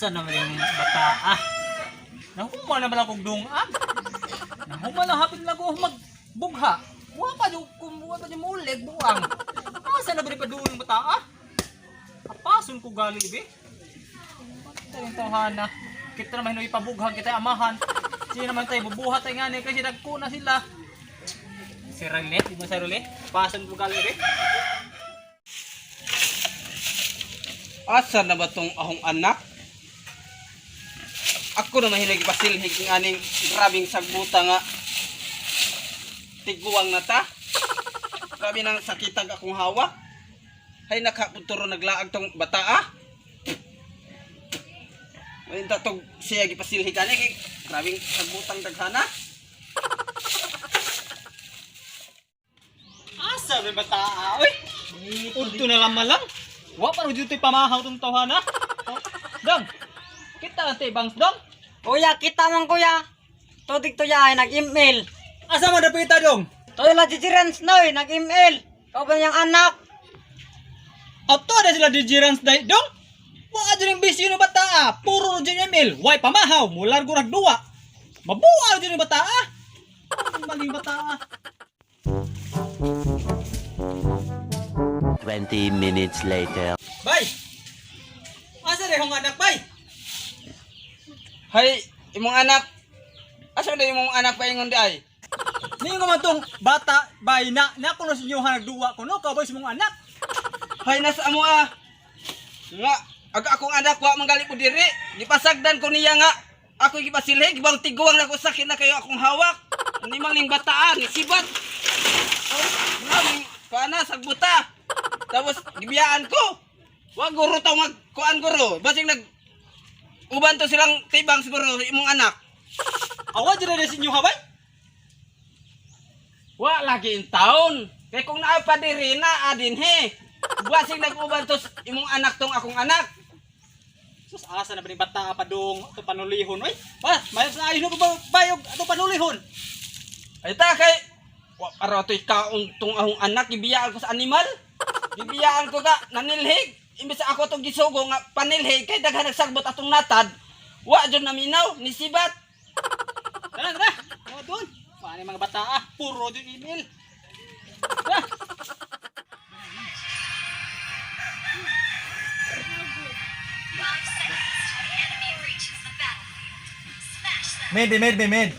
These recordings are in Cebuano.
Asa naman yung bata ah? Nahuma naman akong dungag. Nahuma na hapit na ko magbugha. Wa pa yung kumuha pa yung mulig buang. Asa na ba ni padulong bata ah? Apason ko gali be. Patay yung tawhana. Kita naman hinoy pabughag kita amahan. Sino naman tayo bubuhat tayo nga ni kasi nagko na sila. Si Rene, di ba sa Rene? Pason ko gali be. Asa na ba tong ahong anak? Ako na mahilig pasilhig ng aning grabing sagbuta nga tiguang na ta. Grabe nang sakitag akong hawak. Hay nakaputuro naglaag tong bata ah. Ayun ta tong siya gipasilhig ani kay grabing sagbutang daghana. Asa ba bata ah? Uy! Udto na lang malang. Wa pa ro dito pamahaw tong tawhana. Oh, Dong. Kita ang tibang dong. Kuya, kita man kuya. Tudig to ya ay nag-email. Asa man dapita dong? Toy la jijirans noy, nag-email. Kau ba niyang anak? Ato na sila dijirans dai dong. Wa adyo ning bisyo ng bata ah. Puro ro dyan email. Way pamahaw, mular gurag duwa. Mabuwa ro dyan yung bata ah. Ang maling bata ah. 20 minutes later. Bay. Asa na yung anak bay? Hay imong anak. Asa na imong anak paingon di ay? Ningo man tong bata bay na na kuno sa inyo nagduwa kuno kabay sa mong anak. Hay nasa amo ah. Nga ag akong anak wa manggali po diri. Gipasagdan ko niya nga ako gipasilhig bang tiguang na ko sakit na kayo akong hawak. Ni maling bataan, ni sibat. Oh, grabe pana sagbuta. Tapos gibiyaan ko. Wa guro taw mag kuan guro. Basig nag uban to silang tibang siguro imong anak. Awa dyan na sa inyo ha bay? Wa lagi in taon. Kay kung naa pa diri na adin he. Basig nag-uban to imong anak tong akong anak. Sus, asa na ba ni bata pa dong ato panulihon oy? Ba, may sa ayo ko ba bayog ato panulihon. Ay ta kay wa para to'y kaon tong ahong anak gibiyaan ko sa animal. Gibiyaan ko ka nanilhig. Imbes ako tong gisugo nga panilhig kay daghan nagsagbot atong natad. Wa jud naminaw ni sibat. Tara, tara. Mga doon. Paano yung mga bata ah? Puro yung email. Tara. 5 seconds till the enemy reaches the battlefield. Smash them! Med, med, med, med.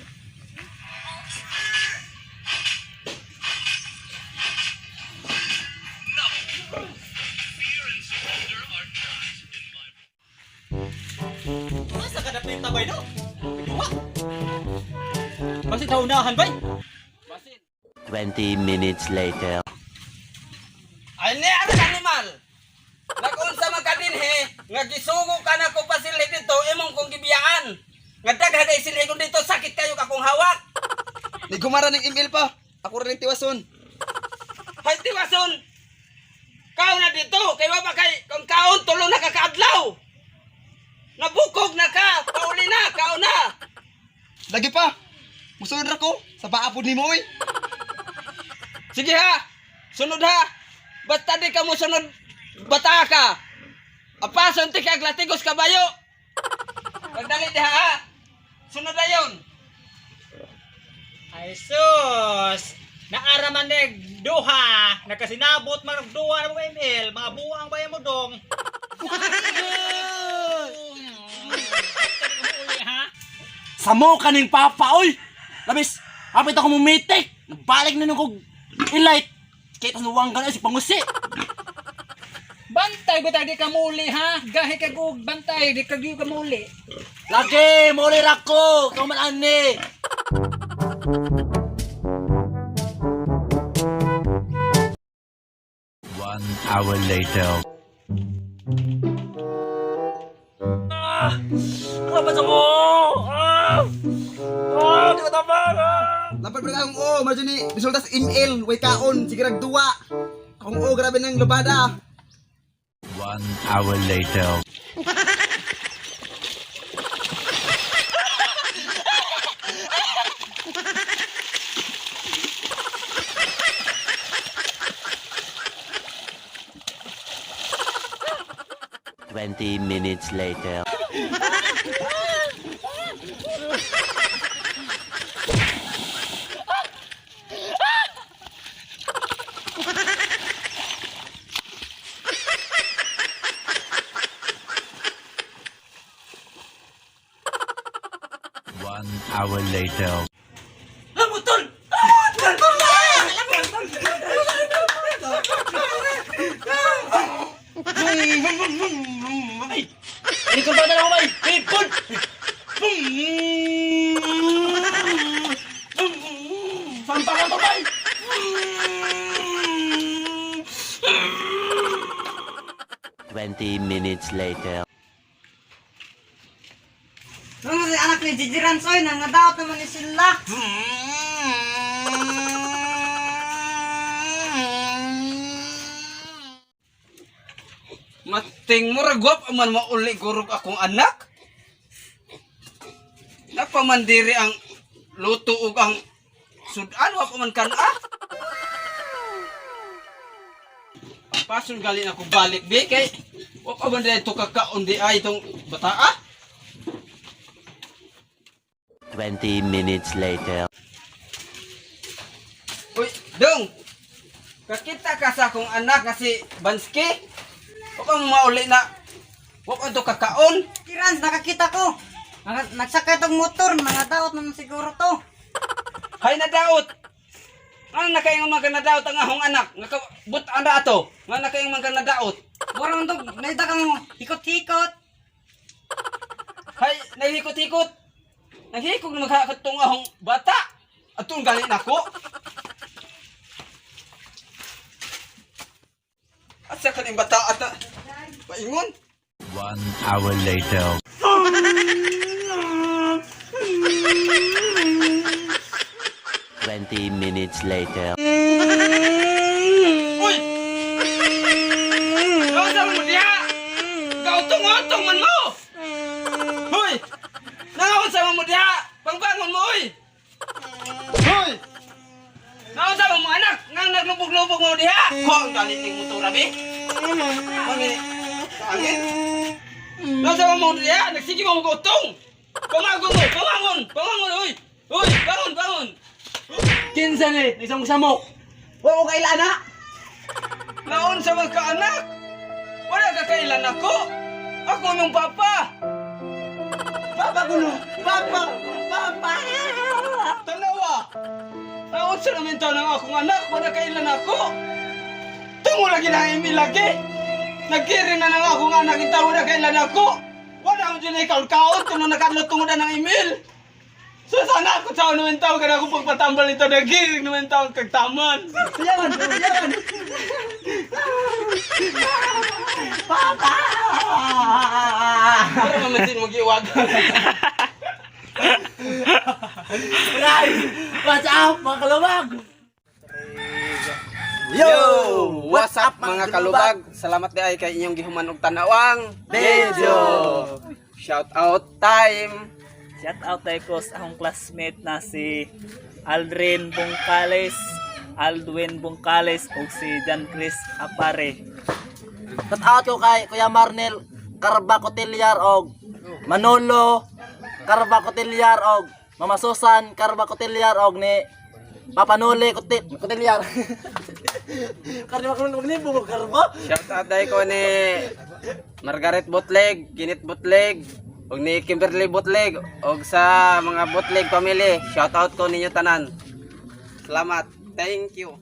Asa ka na tabay no? Duwa. Kasi taunahan bay. Basin. 20 minutes later. Ay ni ang animal. Nagunsa man ka dinhi nga gisugo ka na ko pasilhig dito imong kong gibiyaan. Nga daghan ay silhig ko dito sakit kayo akong hawak. Ni gumara ng email pa. Ako rin tiwason. Hay tiwason. Kaon na dito kay wa ba kay kung kaon tulo na ka kaadlaw. Nabukog na ka, pauli na, kaon na. Lagi pa. Musunod ra ko sa paa pud nimo oy. Sige ha, sunod ha. Basta di ka mo sunod, bata ka. Apason ti kag latigos kabayo. Pagdali diha ha. Sunod na yon. Ay sus! Naaraman neg duha, nakasinabot man og duha ng email, mga buang ba mo dong? Ha? Samo ka ning papa, oy! Labis, hapit ako mumitik! Nabalik na nung kog ilight! Kita sa nuwanggan ay si Pangusi! Bantay ba di ka muli ha? Gahi ka og bantay di ka gyud ka muli. Lagi! Muli rako! Ikaw man ani! 1 hour later. Ah! Labas ako! Ah! Ah! Di ko tabang! Ah! Lapad pa akong o, marjo ni resulta sa email, way kaon, sige rag duwa. Akong o grabe nang lubada. 1 hour later. 20 minutes later. hour later. Lamutol! Ay! Ini ko ba na ako bay? Ipon! Sampa ka to bay! 20 minutes later. Ano si anak ni Gigi Ransoy, nangadaot naman ni sila. Mating mo ragwap man mauli gurog akong anak. Napamandiri ang luto ug ang sudan wa pa man kan-a. Pasun gali na ko balik bi kay wa pa man dito kakaon di ay itong bataa. 20 minutes later. Uy, dong. Kakita ka sa akong anak nga si Banski. Wa pa mauli na wa pa to kakaon. Gigi Rans, nakakita ko. Nagsakay tong motor, nangadaot naman siguro to. Hay nadaot. Ano na kayong mga nadaot ang ahong anak? Nga ka but anda ato. Nga na kayong mga nadaot. Mura man to, naita kang hikot-hikot. Hay nahikot-hikot. Nahikog na magkakatong ahong bata. Atong gali nako. Asa ka ning bata ata. Paingon. 1 hour later. 20 minutes later. Uy! Nausa mo diha! Kautong-utong man mo! Hoy! Naunsa mo diha! Pangbangon mo, oy! Hoy! Naunsa mo mo anak! Nga naglubog-lubog mo diha! Ko ang galit ning motor, abi! Mangini. Angin! Naunsa mo mo diha! Nagsige mo mo utong! Pamangon mo! Pamangon! Pamangon, oy! Hoy! Bangon! Bangon! Kinsa ni? Isang samok. Wa ko kaila na. Naon sa mga kaanak? Wala ka kailan ako! Ako ang iyong papa! Papa kuno. Papa. Papa. Tanawa! Naon sa namin tanong akong anak? Wala kailan ako! Tungo lagi na imi lagi! Nagkiri na nang akong anak itaw wala kailan ako! Wala mo dyan ikaw kaon tungo nakadlo tungo na ng email! So sana ako sa namin tao kada ako pagpatambal nito nagkiri namin tao kagtaman! Sayawan, sayawan. Papa. Para mamasin mo giwag. Guys, what's up mga kalubag? Yo! What's up mga kalubag? Salamat di ay kay inyong gihuman og tanawang Video. Shout out time. Shout out tayo ko sa akong classmate na si Aldrin Bungkales, Aldwin Bungkales ug si John Chris Apare. Shout out ko kay Kuya Marnel Carba Cotiliar og Manolo Carba Cotiliar og Mama Susan Carba Cotiliar og ni Papa Noli Cotiliar. Karni maglibog og Carba. Shout out dai ko ni Margaret Botleg, Kinit Botleg, ug ni Kimberly Botleg ug sa mga Botleg family. Shout out ko ninyo tanan. Salamat. Thank you.